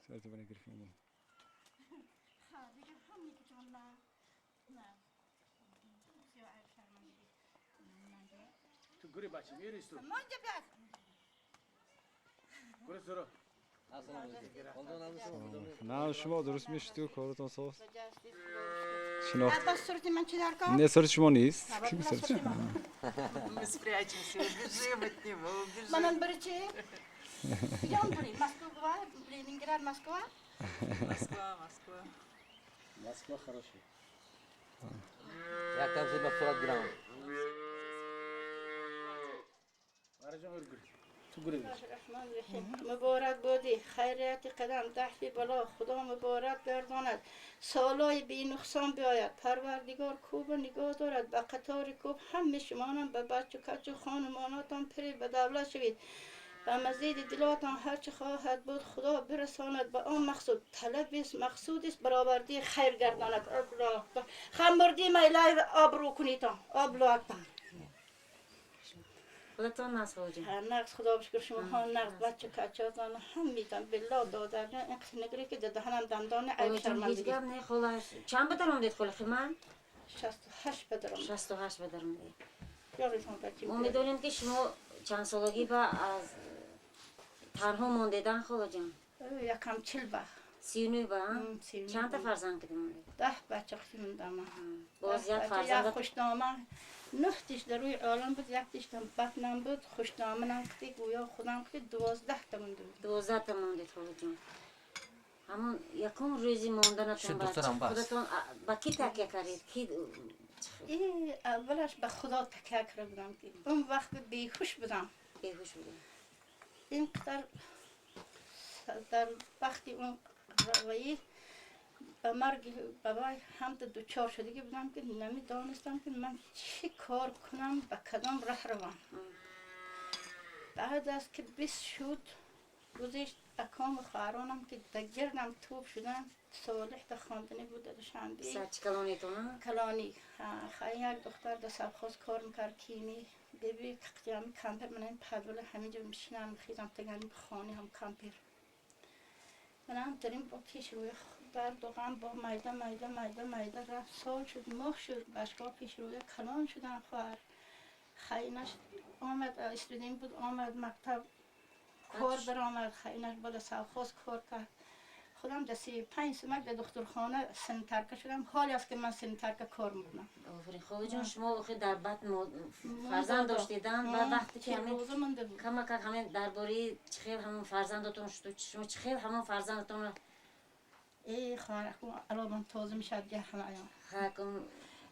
صورت بنا گرفتیم. تو گوری بچه میری تو. گوری سرو. نه شما درست میشید تو کارتون صاف. شناخت. عباس صورت من چی در کار؟ نه صورت شما نیست. کی صورت صورت من. Мы спрячемся, убежим от него, убежим. منم بری چی؟ کجام بری؟ مسکو، لنینگراد، مسکو؟ Москва, Москва. Москва хорошая. Як там зима сурат гирам. مبارک بادی خیریت قدم دحفی بلا خدا مبارک گرداند سالای بی نقصان بیاید پروردگار کوب نگاه دارد به قطار کوب همه شمانم به بچه کچ و خانماناتان پری به دولت شوید و مزید دلاتان هرچه خواهد بود خدا برساند به آن مقصود طلب است مقصود است برآوردی خیر گرداند. الله خمردی میلای آبرو کنیتان آبلو اکبر. خودتان نقص خواهد نقص خدا بشکر شما ها نقص بچه کچاتان هم میدم بالله دادر جان این قسم نگری که دهنم دندان عیب شرمندگی. هیچ گپ نه خلاص. چند بدرم خاله من؟ 68 بدرم. 68 بدرم. یارتون ما میدونیم که شما چند سالگی با از تنها موندیدن خاله جان؟ یکم 40 با. 39 با؟ چند تا فرزند که موندید؟ 10 بچه موندم. باز یک فرزند خوشنامه 9 تیش در روی عالم بود، یک تیش در بطنم بود، خوشنامه نم که گویا خودم که 12 تا مونده بود. 12 تا موندید خاله جان. همون یکم روزی موندنتون خودتون با کی تکیه کردید؟ کی این اولش به خدا تکیه کرده بودم که اون وقت بیهوش بودم. بیهوش بودم. اینقدر در وقتی اون روایی به مرگ بابای هم دوچار شدگی بودم که نمیدانستم که من چی کار کنم، به کدام راه روم. بعد از که 20 شد گذشت اکام خواهرانم که دگرنم توپ شدن صالح در خواندنی بود در دوشنبه. سرچ کلانیتون؟ کلانی. خیلی یک دختر در سبخاز کار میکرد کیمی بیبی قیامی کمپر من این پدول همینجا میشینم خیزم تگنی خانه هم کمپر من هم داریم با پیش روی درد و غم با میده میده میده میده رفت سال شد ماه شد بشگاه پیش روی کلان شدن خواهر خیلی آمد استودین بود آمد مکتب کار برآمد خیلی بالا سبخاز کار کرد. خودم در 35 سمک در دکترخانه سنترکه شدم. حالی است که من سنترکه کار میکنم. آفرین خاله جان شما آخه در بطن فرزند داشتیدن و وقتی که همین کمک همین درباره چخیل همون فرزندتون شد شما چخیل همون فرزندتون ای خواهر اکو علاوه تازه میشد دیگه همه ایام خاکم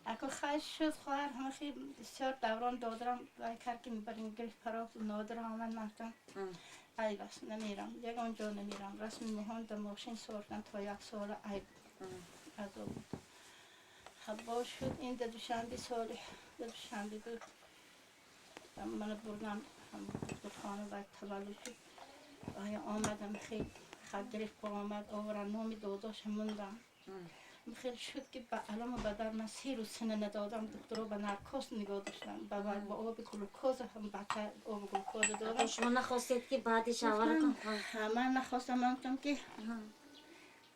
اکو خواهش شد خواهر همه خیلی بسیار دوران دادرم و کرد که میبریم گرفت پراف نادر آمد مفتم ای بس نمیرم یگان جا نمیرم رسم مهان در ماشین سوار تا یک سال عیب عذاب بود. خب باز شد این در دوشنبه صالح در دوشنبه بود من بردم هم دکترخانه و تولد شد. آیا آمدم خیلی خب گرفت با آمد آورن نام داداش موندم خیلی شد که به علم و بدر من 3 روز سنه ندادم دکترها به نرکاس نگاه داشتن با آب گلوکوز هم بچه آب گلوکوز دادم. شما نخواستید که بعدی شوهرتون؟ من نخواستم. من گفتم که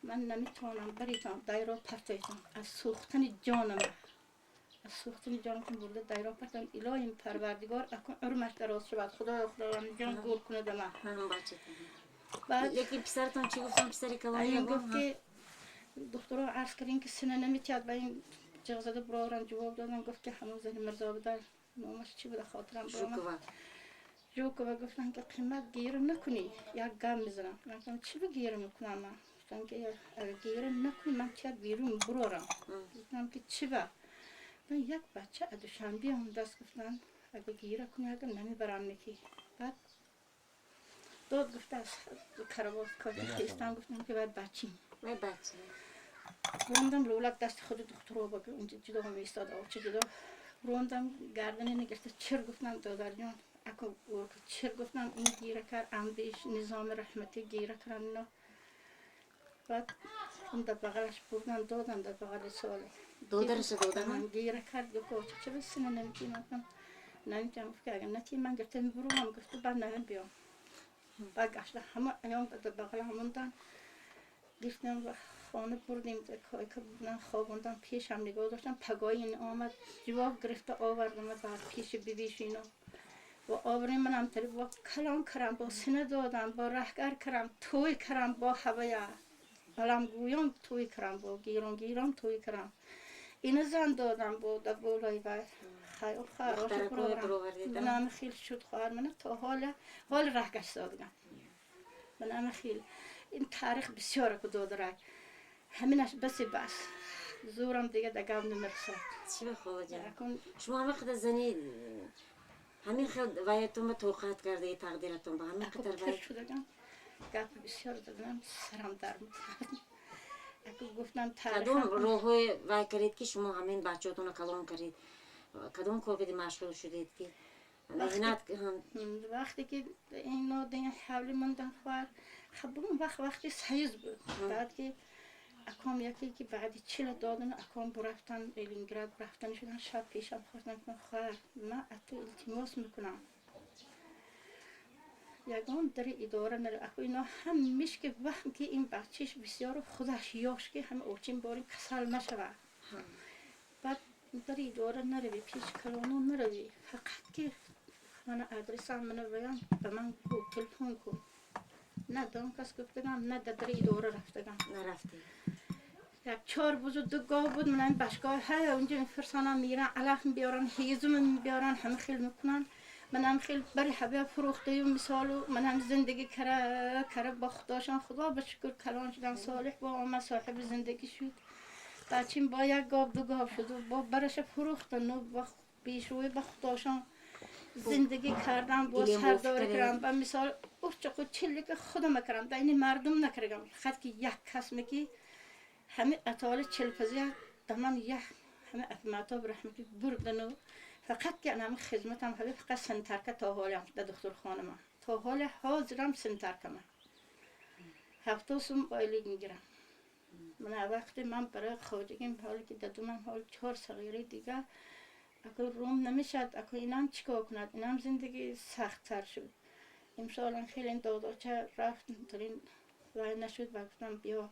من نمیتونم بریتم دایره پرتایتم از سوختن جانم از سوختن جانم که برده دایره پرتم الهی پروردگار اکن عمرش دراز شود خدای خداوند جان گور کنه به من. بعد یکی پسرتون چی گفتم؟ پسر کلانی گفت که دکترها عرض کردین که سنه نمیتید و این جغزده برارن جواب دادن گفت که همون زن مرزا بودن نامش چی بوده خاطرم برآمد ژوکوا گفتن که قیمت گیر نکنی یک گم میزنم. من گفتم چی بگیر میکنم؟ من گفتم که اگه گیر نکنی من چه بیرون برارم. گفتم که چی با من یک بچه از دوشنبه هم دست گفتن اگه گیر کنی اگه نمیبرم نکی. بعد داد گفت از کروات کاری خیستم گفتم که باید بچیم باید بچیم. روندم لولک دست خود دکتر رو با اونجا جدا می ایستاد آبچه جدا روندم گردن نگرفته چر گفتم دادر جان اکو چر گفتم این گیره کرد اندیش نظام رحمتی گیره کردن اینا. بعد اون در بغلش بردن دادن در بغل ساله دادرش دادن؟ من گیره کرد گفت چه به سینه نمیتیم نمیتیم گفت که اگر نتیم من گرفتم بروم گفت بعد نمیم بیام بعد گشت همه ایام در بغل هموندن گرفتم و خانه بردیم که بودن خوابوندن پیشم نگاه داشتم پگاه این آمد جواب گرفته آوردم بعد پیش بیبیش اینو و آوریم منم تری با کلام کرم با سینه دادم با رهگر کرم توی کرم با هوای بلم گویان توی کرم با گیران گیران توی کرم اینو زن دادم با در بالای باید خیلی خواهر برآوردم منم خیلی شد خواهر من تا حال رهگشت دادم منم خیلی این تاریخ بسیار که دادرک همینش بسی بس زورم دیگه دگم نمیرسد چی بخواه جان؟ شما همه خود زنی همین خود وایتون به توقعت کرده تقدیرتون به همین قدر پیر شدگم گپ بسیار دادم سرم در میاد اگه گفتم تاریخ کدوم راه‌های وای کردید که شما همین بچه‌هاتون رو کلان کردید کدوم کار کردید مشغول شدید که وقتی که اینا دیگه حولی موندن خواهر خب اون وقت وقتی سیز بود بعد که اکام یکی که بعدی 40 دادن اکام برفتن لنینگراد برفتن شدن شب پیشم خواستن که خواهر من تو التماس میکنم یگان در اداره نره اکو اینا همیش که وهم که این بچهش بسیار خودش یاش که هم اوچین باری کسل نشود بعد در اداره نروی پیش کلانو نروی فقط که من ادرسم من بیان به من گو تلفن کن نه دام کس گفتگم نه در اداره رفتگم نرفتی یک 4 بز و 2 گاو بود من این باشگاه های اونجا فرسانم میرن علف میبیارن هیزم میبیارن همه خیلی میکنن من هم خیلی برای حبه فروخته و مثال و من هم زندگی کرا با خداشان خدا به شکر کلان شدن صالح با آمد صاحب زندگی شد بچیم با 1 گاو 2 گاو شد و با برش فروختن و با بیشوی با خداشان زندگی کردم با سرداری کردم و مثال اوچ چلی که خودم کردم در این مردم نکردم خد که یک کس میکی همه اطال 40 پزی دمن یک همه افماتا برحمتی بردن و فقط که انا خدمتم همه فقط سنترکه تا حالم در دکتر خانم تا حال حاضرم سنترکه من 70 سوم آیلیگ میگیرم من وقتی من برای خواجگیم حالی که دادم حال 4 صغیره دیگه اگه روم نمیشد اگه اینم چیکار کند اینم زندگی سخت تر شد امسال خیلی این داداچه رفت ترین وای نشد و گفتم بیا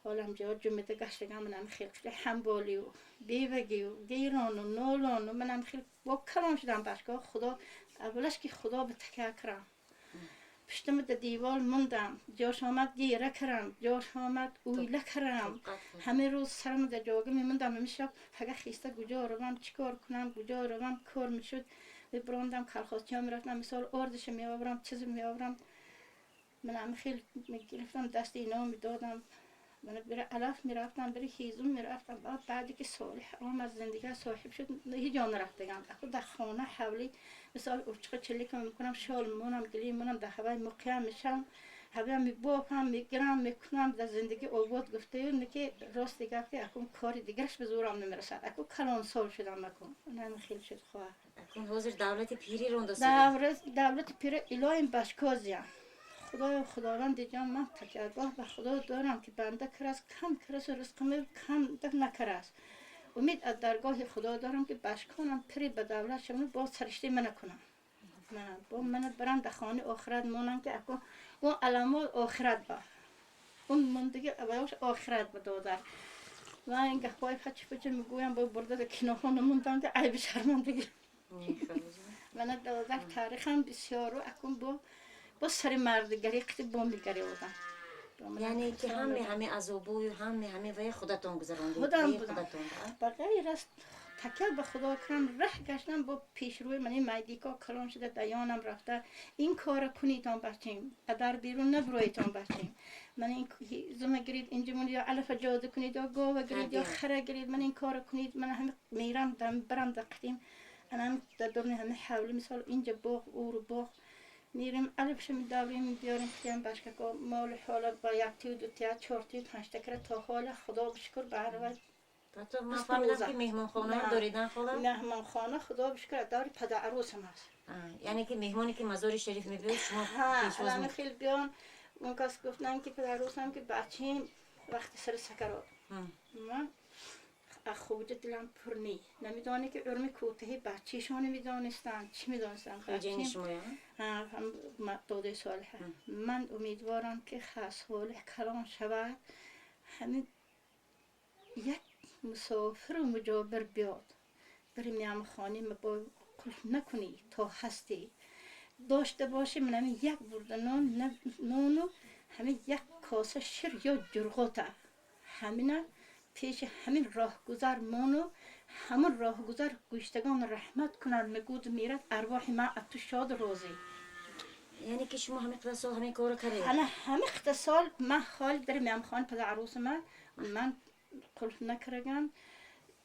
حالم جا جمعه گشتگم منم خیلی همبالی و بیوگی و گیران و نالان و منم خیلی با کلام شدم باشگاه خدا اولش که خدا به تکیه کردم پشتم در دیوال موندم جاش آمد گیره کردم جاش آمد اویله کردم همه روز سرم در جاگه میموندم همیشه شب فقط خیسته کجا روم چیکار کنم کجا روم کار میشد میبراندم کلخازچی ها میرفتم مثال آردش میآورم چیز میآورم من هم خیلی میگرفتم دست اینا میدادم من برای علف میرفتم برای هیزم میرفتم بعدی که صالح آمد زندگی صاحب شد هیچ جا نرفتم در خانه حولی مثال اوچقه چلی که میکنم شال مونم گلی مونم در هوای مقیم میشم هوای میبافم میگیرم میکنم در زندگی آباد گفته نه که راست دیگه که اکون کار دیگرش به زورم نمیرسد اکون کلان سال شدم اکون اونم خیلی شد خواه اکون حاضر دولت پیری رونده دولت پیری الهیم بشکازیم خدای خداوند جان من تکیهگاه به خدا دارم که بنده کرس کم کرس و رزق کم نکرس امید از درگاه خدا دارم که بشکانم پری به دولت شمون با سرشته من کنم نه با من برم در خانه آخرت مونم که اکو اون علامات آخرت با اون مندگی اولش آخرت با دادر و این گپای پچ پچ میگویم با برده کناه نموندم که عیب شرمندگی من دادر تاریخم بسیار و اکون با سر مردگری قطع بمبگری بودم یعنی که همه عذابوی همه وی خودتون گذراندید خودم بودم با غیر از تکیه به خدا کردم ره گشتم با پیشروی من این میدیکا کلان شده دیانم رفته این کار کنیتان بچیم در بیرون نبرویتان بچیم من این زمه گرید اینجا من یا علف جاده کنید یا گاوه گرید یا خره گرید من این کار کنید من هم میرم دم برم دقتیم انا در درون همه حولی مثال اینجا باغ او رو باغ میریم علفش میداریم بیاریم خیام باشکه که مال حالا با یک تی و دو تی چهار تی پنج تا کرد تا حالا خدا بشکر به هر وجه. حتی من فهمیدم که مهمان خانه هم داریدن خاله؟ مهمان خانه خدا بشکر داری پدر عروس هم هست. یعنی که مهمانی که مزار شریف میبینید شما پیشواز می خیلی بیان اون کس گفتن که پدر عروس هم که بچیم وقتی سر سکرات من خوجه دلم پر نی نمیدانه که عرم کوتاهی بچه‌شان نمیدانستن چی میدانستن هم داده صالحه. من امیدوارم که صالح کلان شود همین یک مسافر و مجابر بیاد بریم میام خانه با قلف نکنی تا هستی داشته باشی من همین یک برده نانو همین یک کاسه شیر یا جرغوته همینه پیش همین راهگذر مانو همون راهگذر گوشتگان رحمت کنند مگود میرد ارواح ما تو شاد روزی. یعنی که شما همین سال همین کارو کردید؟ همین سال من خال در میام خان پدر عروس من قلف نکردم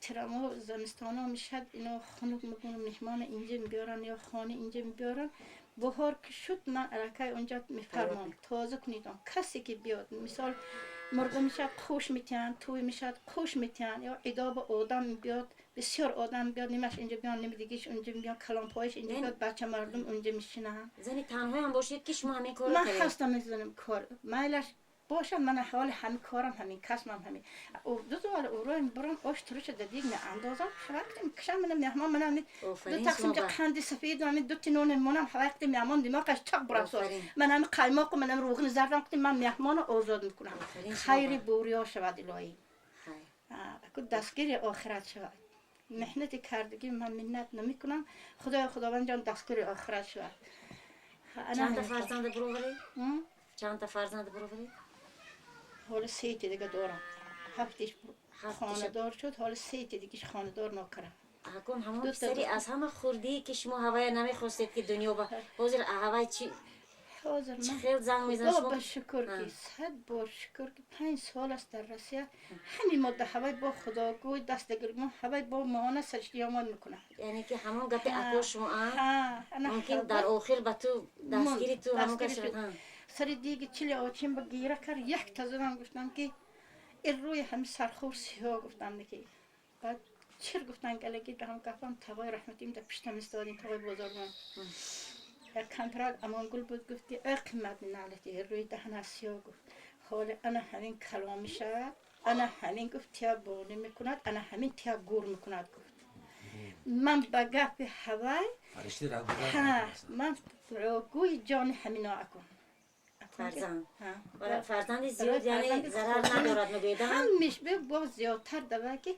ترمو زمستانا میشد اینا خنک میکنم مهمان اینجا میبیارن یا خانه اینجا میبیارن بهار که شد من علاقه اونجا میفرمام تازه کنیدم کسی که بیاد مثال مرغ میشد خوش میتین توی میشد خوش میتین یا عداب آدم بیاد بسیار آدم بیاد نیمش اینجا بیان نمی دیگهش اونجا بیان کلام پایش اینجا بیاد بچه مردم اونجا میشینن. زنی تنها هم باشید که شما همین کارو من هستم میزنم کار مایلش باشم من حال همین کارم همین کسمم همین او دو سال او رو برام آش ترش دیگ نه اندازم وقتی کشم من مهمان من دو تقسیم که قند سفید و همین دو تینون منم وقتی مهمان دماغش چق براسو من هم قیماق من هم روغن زردم وقتی من مهمان آزاد میکنم خیر بوریا شود الهی خیر دستگیر آخرت شود محنت کردگی من منت نمیکنم خدای خداوند جان دستگیر آخرت شود. چند تا فرزند بروری؟ چند تا فرزند بروری؟ حالا سه تا دیگه دارم هفتش خانه دار شد حالا سه تا دیگهش خانه دار نکردم. اكون همون سری از همه خوردی که شما هوای نمیخواستید که دنیا با حاضر هوای چی حاضر من خیلی زنگ میزنم شما با شکر که 100 بار شکر که 5 سال است در روسیه همین ماده هوای با خداگوی دست گرم هوای با ماهانه سجده آمان میکنه. یعنی که همون گپ اکو شما ممکن در آخر به تو دستگیری تو همون کس سر دیگه چلی آچین با گیره کرد یک تازه گفتم که این روی همین سرخور سیاه گفتم که بعد چر گفتن که الگی دهم گفتم تقای رحمتیم در پشتم استادیم تقای بزرگان یک کمپرک امانگل بود گفتی ای قیمت نعلتی روی دهن سیاه گفت حال انا همین کلام میشود انا همین گفت تیا بانی میکند انا همین تیا گور میکند گفت من به گپ هوای من گوی جان همینا اکن فرزند فرزند زیاد یعنی ضرر ندارد میگویدم همیش به باز زیادتر دوه که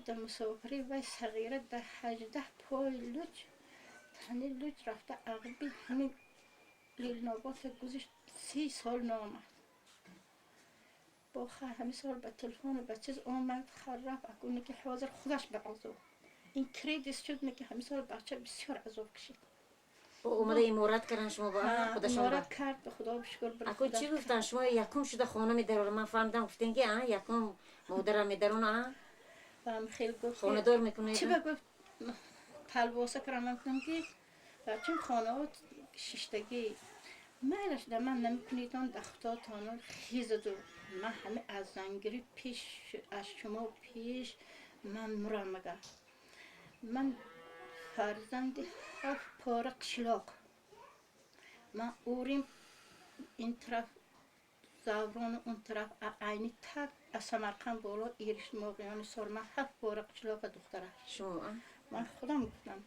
در مسافری و صغیره در 18 پای لوچ تنی لوچ رفته عقبی همین لیل نابات گذشت 30 سال نامد با همین سال به تلفن و به چیز آمد خرف اکنه که حاضر خودش به عذاب این کریدیس شد که همین سال بچه بسیار عذاب کشید. اومده امارت کردن شما با خودشون امارت کرد به خدا شکر. اكو چی گفتن شما یکم شده خانه میدارم من فهمیدم گفتین که یکم مادرم میدارون هم خیلی گفت خانه دار میکنه چی بگفت تلواسه کردم گفتم که بچه خانه ها شیشتگی میلش در من نمیکنیدان در خدا تانو خیز دو من همه از زنگیری پیش از شما پیش من مرم مگر من فرزند 7 پاره قشلاق من اوریم این طرف زوران اون طرف عینی تک از سمرقند بالا ایرش موقعیان سال من 7 پاره قشلاق دختره شما من خودم گفتم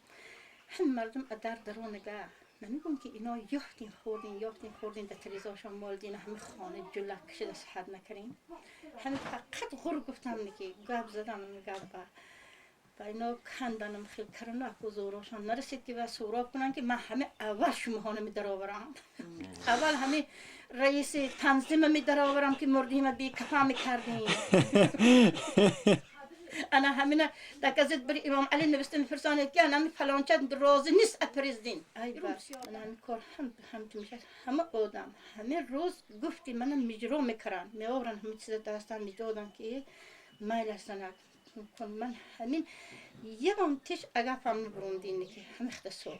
هم مردم در درون نگه نمیگم که اینا یافتین خوردین یافتین خوردین در تریزاشان مالدین همه خانه جلک کشید صحت نکرین همه فقط غر گفتم که گپ زدم گپ و اینا کندنم خیلی کردن اکو زوراشان نرسید که و سوراب کنن که من همه اول شما می درآورم اول همه رئیس تنظیم می درآورم که مردیم بی کفا میکردیم انا همینه در گزید بر امام علی نوشته میفرسانید که انا فلان چند راضی نیست اپرزدین ای بس من همین کار هم تو میشد همه آدم همه روز گفتی منم مجرا میکردن میآورن همه چیز دستم میدادن که میل هستن من همین یکم تیش اگر فهم بروندینه که همه اختصار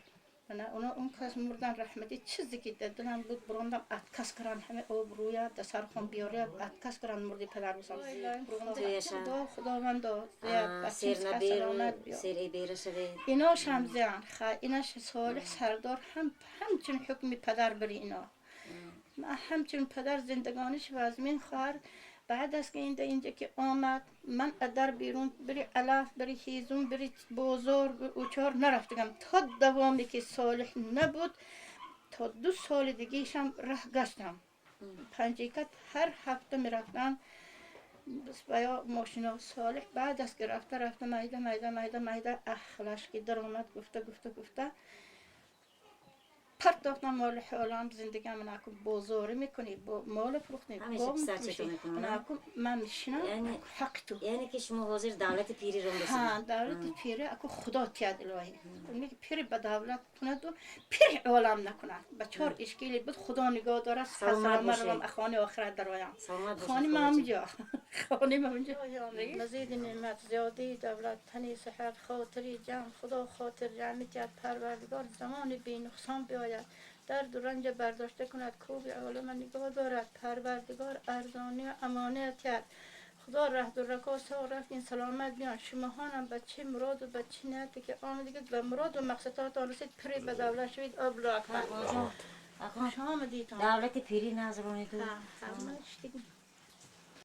من اون کس مردن رحمتی چیزی که دادن بود بروندم اتکس کردن همه آب رویا در سر خون بیاره اتکس کردن مردی پدر بسام خدا خداوند سیر نبیر سیر بیره شده اینا شمزیان خا ایناش صالح سردار هم همچون حکم پدر بری اینا من همچون پدر زندگانش و از من خواهر بعد از که اینجا که آمد، من در بیرون بری علف، بری هیزون، بری بازار اوچار نرفتم تا دوامی که صالح نبود. تا 2 سال دیگه هم ره گشتم. پنجیکت هر هفته میرفتم بس یا ماشینا. صالح بعد از که رفته رفته، میده میده میده میده اخلش که در آمد، گفته گفته گفته پرداختم مال حالم زندگی من. اكو بازاری میکنی با مال فروختنی. همیشه پسر چطور میکنه؟ اكو من میشینم. یعنی حق تو. یعنی که شما حاضر دولت پیری رو ها، دولت پیری اكو خدا تیاد الهی. میگه پیری به دولت کند و پیر عالم نکند. به چهار اشکیلی بود، خدا نگاه داره. سلامت باشی. سلام خانه آخرت درایم. سلامت باشید. خانه خاله من جان. همونجا، خانه من اونجا. مزید نعمت، زیادی دولت، تنی صحت، خاطری جمع، خدا خاطر جمعی تیاد پروردگار. زمان بی نقصان بیاید، درد و رنج برداشته کند، کوب عالم نگاه دارد پروردگار. ارزانی و امانت کرد خدا. ره و رکا سا رفتین، سلامت بیان. شما هانم به چه مراد و به چه نیتی که آمدید، به مراد و مقصداتان رسید، پری به دولت شوید. الله اکبر. جان، خوش آمدید. دولت پیری نظرانه تو. ها.